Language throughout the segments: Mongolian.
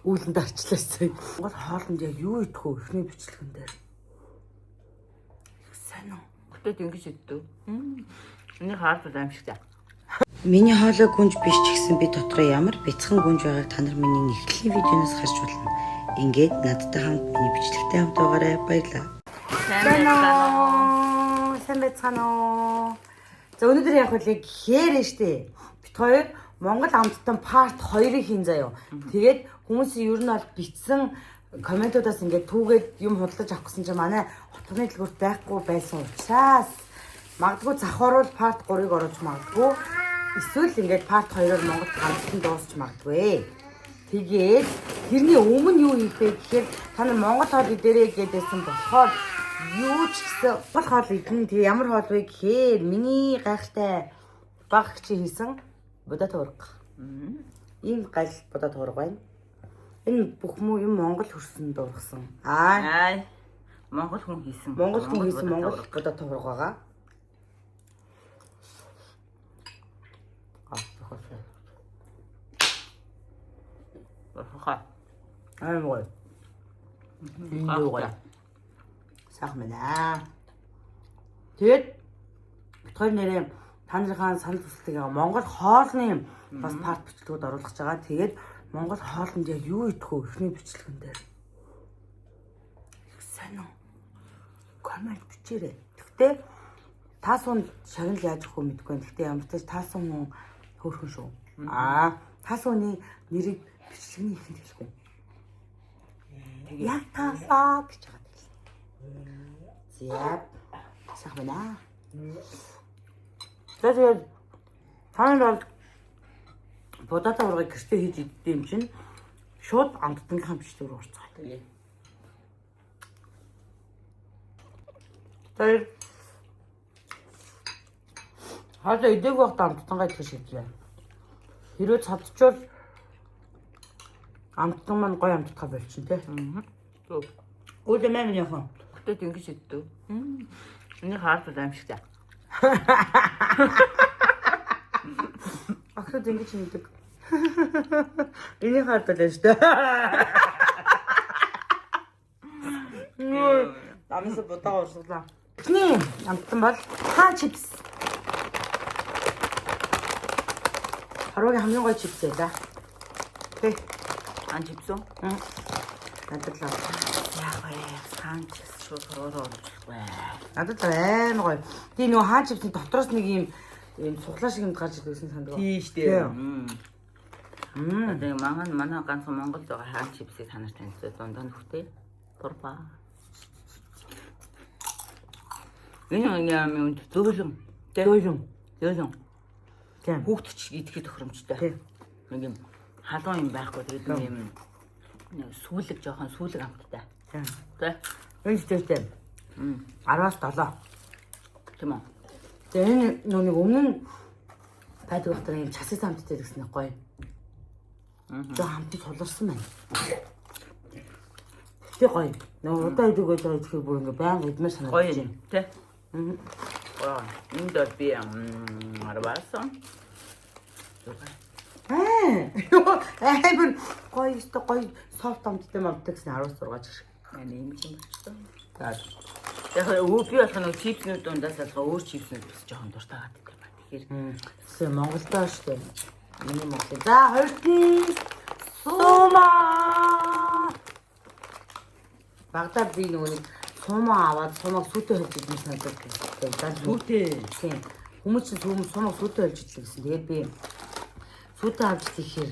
Үүлэнд арчлаасан. Монгол хоолнд яг юу идэх вэ? Эхний бичлэгэн дээр. Их сайн уу? Гэтэ ингэж иддэг. Эний хаалт аимшигтай. Миний хоолой гүнж биш ч гэсэн би дотроо ямар бяцхан гүнж байгааг та нар миний нэгтгэлийн видеоноос харж болно. Ингээд надтай хамт миний бичлэгтэй хамт байгаарай. Баярлалаа. Сайн байна уу? Сайн байцгаана уу? За, өнөөдөр яг үлээ гэхээр штэ. Бит хоёр Монгол амттан part 2-ыг хийн заяо. Тэгээд хүмүүсийн ер нь бол битсэн комментуудаас ингээд түүгээд юм худалдаж авах гэсэн чинь манай хотгоны дэлгүүрт байхгүй байсан учраас магадгүй завхааруул part 3-ыг оруулж магадгүй. Эсвэл ингээд part 2-оор Монгол амттан дуусч магадгүй. Тэгээд тэрний өмнө юу хийх вэ гэхээр та нар Монгол хоол идэрэй гэдээсэн болохоор юу ч гэсэн Монгол хоол идэн. Тэгээ ямар хоол вэ гэхээр миний гайхалтай баг чи хийсэн будаа туурга. Ийм гал будаа туурга байна. Энэ бүх мүү юм Монгол хөрсөн дуургасан. Аа, Ай. Монгол хүн хийсэн. Монгол хүн хийсэн Монгол будаа туурга байгаа. Аа, тохиолдол. Хаа. Амар гоё. Энэ юу гоё. Сайхан байна. Тэгээд бит хоёр нэрээ та нарынхаа санал хүсэлтийг Монгол хоолны бас парт бичлэгүүд оруулах гэж байгаа. Тэгээд Монгол хоолнд яг юу идэх вэ? Эхний бичлэгэн дээр. Их сайн уу? Коммент бичээрэй. Гэхдээ таасун шагнал яаж өгөх вэ мэдэхгүй байна. Гэхдээ ямар ч тач таасан хүн хөөрхөн шүү. Аа, таасууны нэрийг бичлэгний ихэнд хэлэхгүй. Яг таасаа гэж байгаа тэгэл. За. Сайхан байна. За, тэгээд та нар бол будаатай ургыг гэртээ хийж иддэг юм чинь шууд амттангийнхаа бичлэг рүү орцгоо. Тэгээ. Тэгээд хаалаа идээг байхдаа амттангаа идэх шийдлээ. Хэрвээ цадчвал амттан маань гоё амттгаа болчин тий. Зөв. Үүдэ мэн яхан. Гэтэ ингэж иддэг. Эний хаалт аимшигтай. Охид ингэж мэддэг. Эний хардал шүү дээ. Амсаа будаа урсгалаа. Эхний амттан бол хаан чипс. Харвагийн хамгийн гоё чипс байлаа. Тэ. Ан чипс үү? Надад л Яг вэ. Хаан чипс шууд хороо оруулахгүй. надад л амар гоё. Тэгээ нөгөө хаан чипсийн дотроос нэг юм юм цуглаа шиг юм гарч ирдэг гэсэн санддаг. Тийм шүү дээ. Тэгээ манай ганцхан Монголд байгаа хаан чипсийг та нар танилцуулсан дундаа нөхтэй. Турпа. Энэ юм зөөлөн. Тэ. Зөөлөн. Зөөлөн. Тийм. Хүүхд ч идэхэд тохиромжтой. Тийм. Нэг юм халуун юм байхгүй. Тэгээд нэг юм нэг сүүлэг жоохон сүүлэг амттай. Тийм. Тэ. Энэ ч тийм. 10-аас 7. Тийм үү? Тэгээ энэ нөө нэг өмнө нь байдаг байхдаа юм часыс амттай гэсэн нэг гоё. Жоо хамт суларсан байна. Гэтэ гоё. Нөө удаа идэг байж байгаа идэхээр бүр ингээ баян идмээр санагдаж Гоё байна. юм. Тэ. Гоё. Энд бол би 10-аас Аа. Амар гоё өстө гоё софт амттай амттай гэсэн 10-аас 6 ч гэх. Яа юм юм болчихсон. За. Яг өө би болох нэг чипснүүд дундаас алгаа өөр чипснүүд бас жоохон дуртай гадаг юм байна. Тэгэхээр Тэгсэн Монголдоо шүү дээ. Миний Монгол. За, хоёрт нь суума. Багадаа би нөгөө нэг суума аваад суумаг сүйтэй хольж идмээр санагдав. За, сүйтэй. Тийм. Хүмүүс чинь сүүм сумаг сүйтэй хольж идлээ гэсэн. Тэгээд би сүйтэй авч ихээр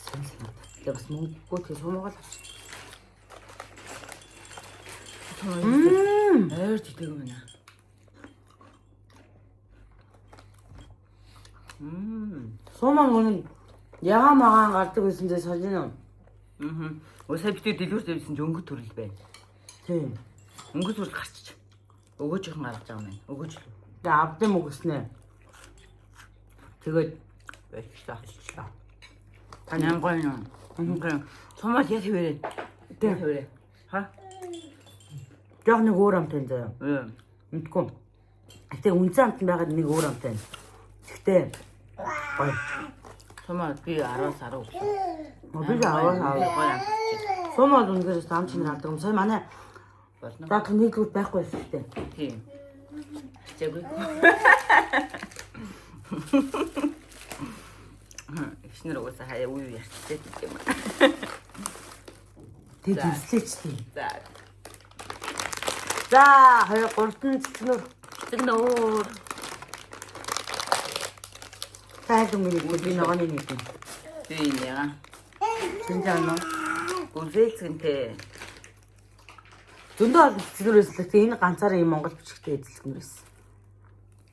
сонь санагдав. Тэгээд бас мөнгөгүй тийм сумаг л авчих. Ойр тэтэг юм байна. Сумаг мөн ягаан магаан гардаг байсан дээр солино. Аа. Өсөө битүү дэлгүүр дэвсэн ч өнгө төрөл байна. Тийм. Өнгө төрөл гарчиж. Өгөөжийнхэн гаргаж байгаа юм байна. Өгөөж л. Тэгээд авдсан мөг гэснэ. Тэгээд Болчихлоо. болчихлоо. Та ням гоё юм. Гоё. Сумал яа тэрэ. Тийм. тэрэ. Ха? Жог нэг өөр амт байна заяа. Ээ. Мэдгүй. Гэтэ үнцэн амт байгаад нэг өөр амт байна. Гэхдээ гоё. Сумаа би 10-аас 10 өгсөн. Би 10-аас 10. Гоё амтчих. Сум бол үнэхээр ам чинэр авдаг юм. Сая манай Болно. дадлаг нийлгүүд байхгүй байсан шүү дээ. Тийм. Хичээгүй. Эхнэр угаасаа хаяа үе ярьчихсан гэдэг юм. Тэг зэвслээч тийм. За. За 2 3-ын цэцгнөр Цэцгнөр. тайл өнгөний би ногооны нэг юм. Би энэ яа. Зинжаа нөө. Гүнзээлцгэнтэй. Зөндөө олон цэцгнэр байсан л энэ ганцаараа юм Монгол бичгтэй эзэлгнэр байсан.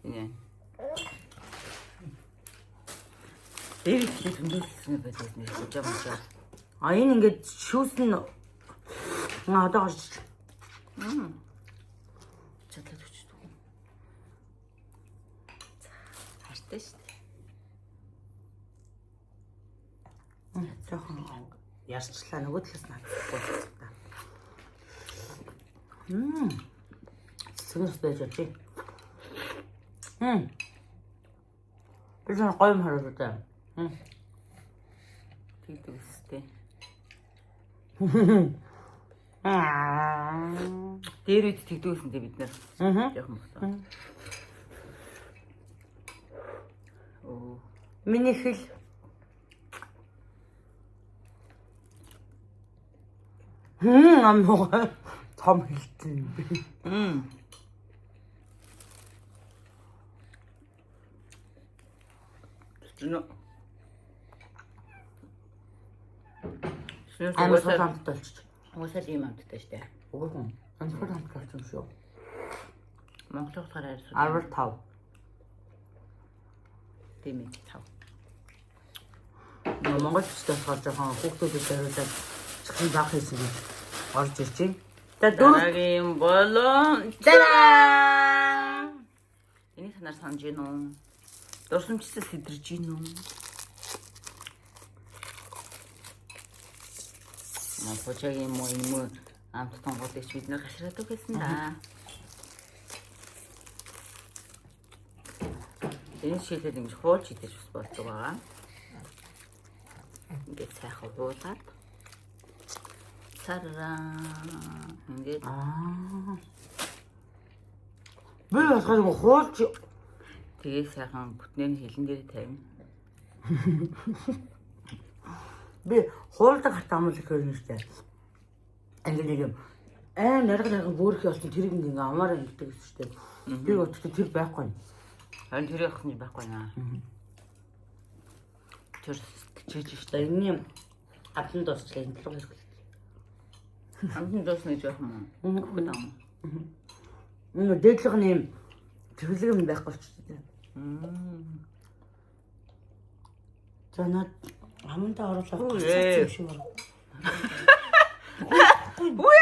Энэ. Дээр ихтэй зөндөө байсан нэр хожоо можоо. А энэ ингээд шүүс нь одоо гарч Чадлаад өчтдөг. Хайртай шүү дээ. Жоохон ярьчлаа нөгөө талаас наадахгүй та. Цэцгнэрс байж болж. Би ч гоё юм харуулдаг. Тэгдэг өстэй. Аа. Дээр үед тэгдэг өсөн дээ бид нэр. Аа. Жоохон бохоо. Оо. Миний хэл. Ам нугаа том хэлсэн юм бэ. Зүнө. Зүнө Амар сул амттай болчих. Уусаа ийм амттай штэ. Үгүй юм. Амар сул амттай болчих юм шүү. Монгол болохоор арай сул. 15. Тийм ээ. 5. Нөгөө Монгол бичтэй болохоор жоохон хүүхдүүдэд хариулаад чихэн баг хийсэн гэж орж ирж байна. За дөрөв Дараагийн болон Тараа! Энийг санаар санаж гин үү? Дурсамжсаа сэдэрж гин үү? Монхожагийн юм уу энэ мө амт тонгуудыг ч бид нэр гашраадаг байсан да. Энэ шилээд ингэж хуулж идэж бас болдог байгаа. Ингээд сайхан хуулаад цараа ингээд Аа. Би болохоор хуулж тэгээ сайхан бүтнээ нь хилэн дээр тавина. би хуулдаг хат амал их хэрнэ штэ. Ингээд нэг юм аа нарга нарга бөөрхи болсон тэрийг ингээ амаараа ингэдэг гэсэн штэ. Би бодсон тэр байхгүй. Харин тэр явах нь байхгүй наа. Тэр чиж За энэний амтан дуусчлаа энэ талаар хэрэглээ. амтан дуусна гэж байх юм уу? Хөхөд ам. Энэ дээдлэх нь юм тэрхлэг юм байхгүй болчихсон. За над амандаа оруулаад Үгүй гарцсан ээ. юм шиг байна. Үгүй.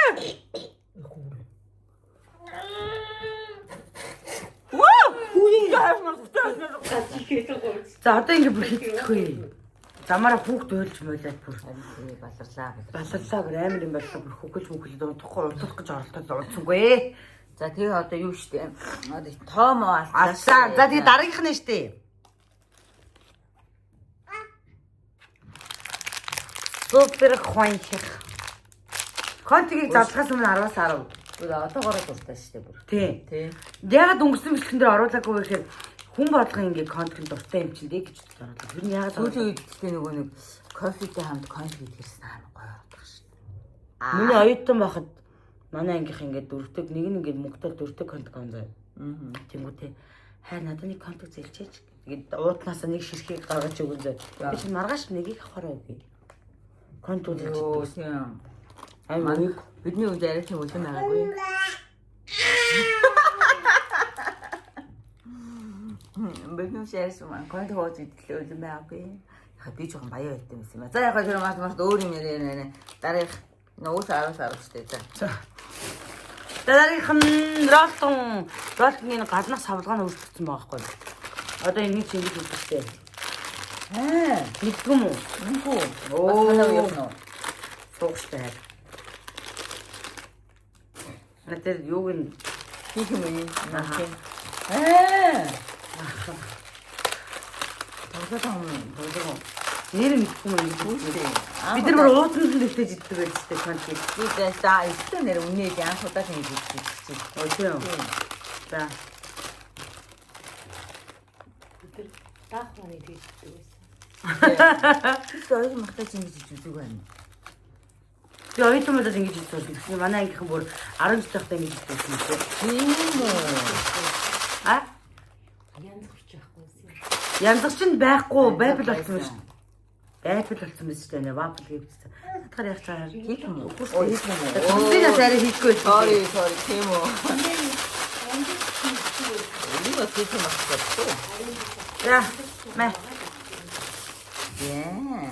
За одоо ингэ бүр хийхгүй. Замаараа хүүхд уйлж муулаад бүр Харин баларлаа. баларлаа бүр амар юм боллоо бүр хөгөл мөгөл удахгүй унтах гэж оролдоод унтсангүй. За тэгээ одоо юу штэ. Одоо тоомоо алдлаа. Алсан. За тэгээ дараагийнх нь штэ. Супер хонхих. Контигийг задлахаас өмнө 10-аас 10. Бүр одоогоороо дуртай штэ бүр. Тий. Тий. Ягаад өнгөрсөн бичлэгэн дээр оруулаагүй вэ гэхээр хүн болгон ингээ контент дуртай юм чинь дээ гэж бодож оруулаа. Тэр нь ягаад Сүүлийн үед гэхдээ нөгөө нэг кофетэй хамт конфи идэрсэн амар гоё болдог штэ. Миний оюутан байхад манай ангийнх ингээд дөрөвдөг нэг нь ингээд мөнгөтэй дөрөвдөг контент онзоо. Аа. Тэнгүүтээ хай надад нэг контент зээлчээч. Тэгээд ууднаасаа нэг ширхгийг гаргаж өгөн зөө. Би чинь маргааш нэгийг авахар байв. Контент Йоо үзэлж тийм. амар Манай бидний үед арай тийм үлэн байгаагүй. Бидний үед арай тийм конт хоож идлээ үлэн байгаагүй. Яг би жоохон баяа байт юм юм. За яг тэр мас мас өөр юм яриа нэ. Дараах нөгөөс 10 10 штэ за. За. Дараагийнх нь ролтон ролтны гаднах савлгаа нь өөрчлөгдсөн байгаа байхгүй. Одоо энийг чи ингэж үзчихтэй. Аа, Мэдгүй юм уу? үгүй. Оо. Бас манай үеийн уу? Суугчтай хайр. Наа тэр юуг нь Хийх юм уу? Аха. Наа. Аа. Тоглоод байгаа юм. Тоглоод. Нэр мэдэхгүй юм ингэж Үү. Бид нар бүр ууданд нь бэлтэж иддэг байж тээ контент. Би за өстө нэр үнэ анх удаа л ингэж идчих. Өө тийм. За. Бид нар даах маань тэгж иддэг байсан. Би хоёр махтай ч ингэж идэж үзег байна. Би оюутан болоод ингэж идсэн байсан. Тэгсэн манай ангийнхан бүр 10 жил байхдаа ингэж идсэн юм шиг. Тийм үү. А? Янз бүрч байхгүй юм. Янзгч нь байхгүй байбал болсон юм шүү. Байбал болсон юм шүү дээ. Вафл хийвчсэн. Татгаар яах чаар. Хийх юм уу? Оо хийх юм уу? Би нас арай хийхгүй байсан. Sorry, sorry, тийм үү. Энэ бас хийх юм баггүй. За. Мэ. Яа.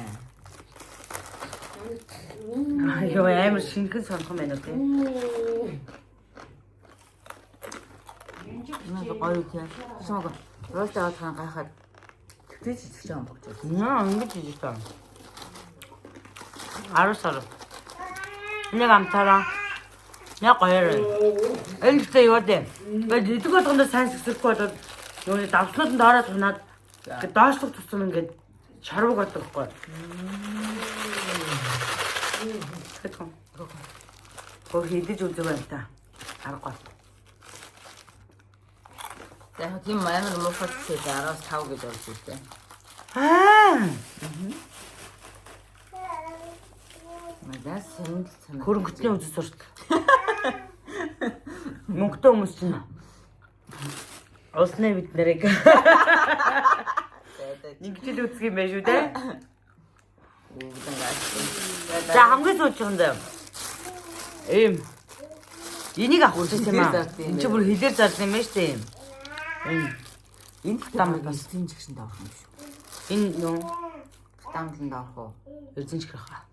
Йоо амар шинхэн сонхон байна уу те. Энэ гоё тийм. Шимэг. Уйлтаа авах гайхаад тэгтэж идэх юм багч. Наа ингэж хийж таа. 10 сар. Нэг амтаараа. Яг гоёор. Энэ гэхдээ юу дээ. Тэгээд идэг болгондоо сайн сэгсрэхгүй болоод нөгөө давснууд нь доороо тунаад ингээд доошлох тусам ингээд шарвг ордог байхгүй. Хэдхэн. Гоо хийдэж үзэг байна та. Аргагүй. За яг тийм амар муухай ч 10-аас 5 гэж орж ирсэн. Аа. Надаас сонирхол санаа. Хөрөнгөтний үзэл суртал. Мөнгөтэй хүмүүс чинь улсны бид нарыг ингэж л үзэх юм байна шүү дээ. За хамгийн сүүлчийн заяа. Ийм. Энийг авах гэж юм аа. Энд чи бүр хилээр зарласан юм байна шүү дээ. Ийм. Энэ Гатаамал бас. эзэн жигшэнд авах юм шүү. Энэ юу? Гатаамланд авах уу? Эзэн чихрэх хаа.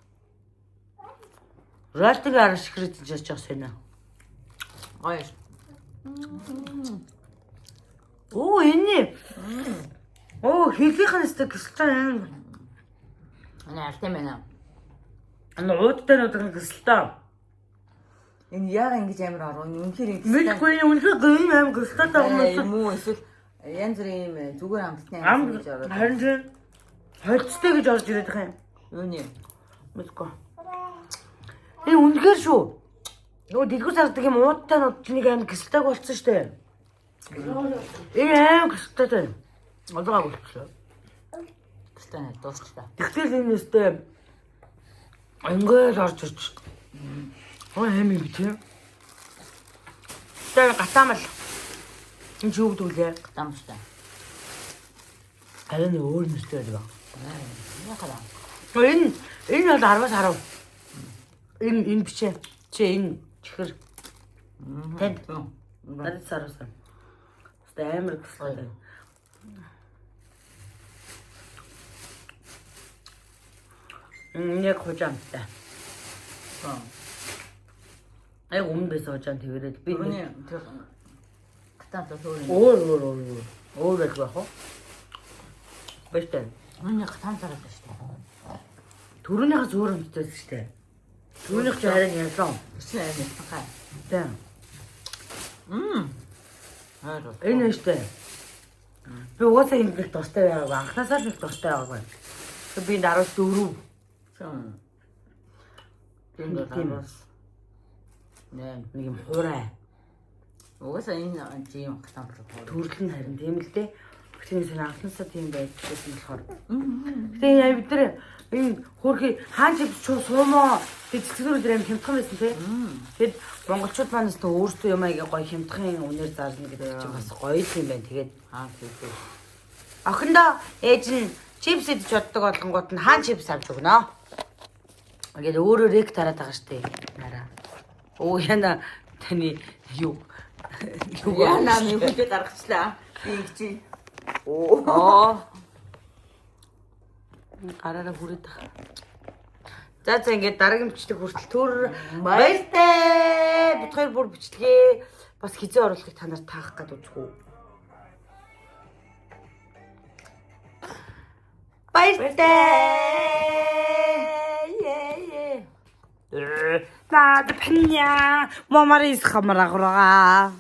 Ролтыг ара чихрэж жиж байгаа сонио. Гоё. Оо энэ. Оо хилийнх нь өстө кристалл юм. Энэ алтай байна. Ана уудтай нуудаг кристалл. Энэ яг ингэж амар ороо. Энэ үнэхээр ингэ. Мэдгүй энэ үнэхээр гин аим кристалл байгаа юм. Юм уу эсвэл янз бүрийн юм зүгээр амтны Ам амт гэж ороод. харин тийм холцтой гэж орж ирээд байгаа юм. Юуны? Мэдгүй. Энэ үнэхээр шүү. Нөгөө дэлгүүр зардаг юм уудтай нууд чи нэг аим кристалл болсон шүү дээ. Энэ аим кристаллтай. Одоо болчихлоо. Кристалл дуусчлаа. Тэгтэл энэ өстэй ингээл орж ирж. Ой аим юм би тийм. Тэр гатаамал. Энэ чи юу гэдэг вүлээ? Гатаамалтай. Арай нэг өөр нэртэй байдаг. Яхаа. Энэ энэ бол 10-аас 10. Энэ бичээ. Чи энэ чихэр. Танд надад саруулсан. Хэвээ амар гэсэлтэй. Яг хужаамтай. Яг өмнө байсан хужаан тэрээд би Түрүүний тэр гатаамал өөр юм. өөр өөр өөр өөр өөр байх байх уу? Баяртай. Миний гатаамал байсан шүү дээ. Түрүүнийхээс өөр амттай байсан шүү дээ. Түрүүнийх чи харин ялсан. Өчнө амар ялсан. Тийм. Хайр. Энэ нь шүү дээ. Би угаасаа энд нэг дуртай байгаагүй. Анхнаасаа л нэг дуртай байгаагүй. Тэгээ би энд 14. Тийм. Тийм. Нэ. Нэг юм хуурай. Угаасаа энэ жим гатаамал хоор. Төрөл нь харин тийм л дээ. Гэхдээ энэ анхнаасаа тийм байдаг гэсэн болохоор. Гэтэ энэ бид нар энэ хөөрхий хаан чипс чуу суумоо тэг цэцгэр дээр аим хямдхан байсан тий. Тэгэд монголчууд маань өстө өөрсдөө юм аяга гоё хямдхан үнээр зарлана гэдэг чинь бас гоё л юм байна. Тэгээд Аа тийм. охиндоо ээж нь чипс идэж боддог болгонгууд нь хаан чипс авч өгнө. Ингээд өөрөө рек тараад байгаа штэ. Нараа. Оо яна таны юу юу Яна минь хүлээ гаргачлаа. Би ингэж. Оо. Оо. Гараараа хүрээд байгаа. За за ингээд дараагийн бичлэг хүртэл түр баяртай. Бид хоёр бүр бичлэгээ бас хизээ оруулахыг та нарт таах гээд үзэх үү. Баяртай. Е е. Наад пня. Мамарис хамраграа.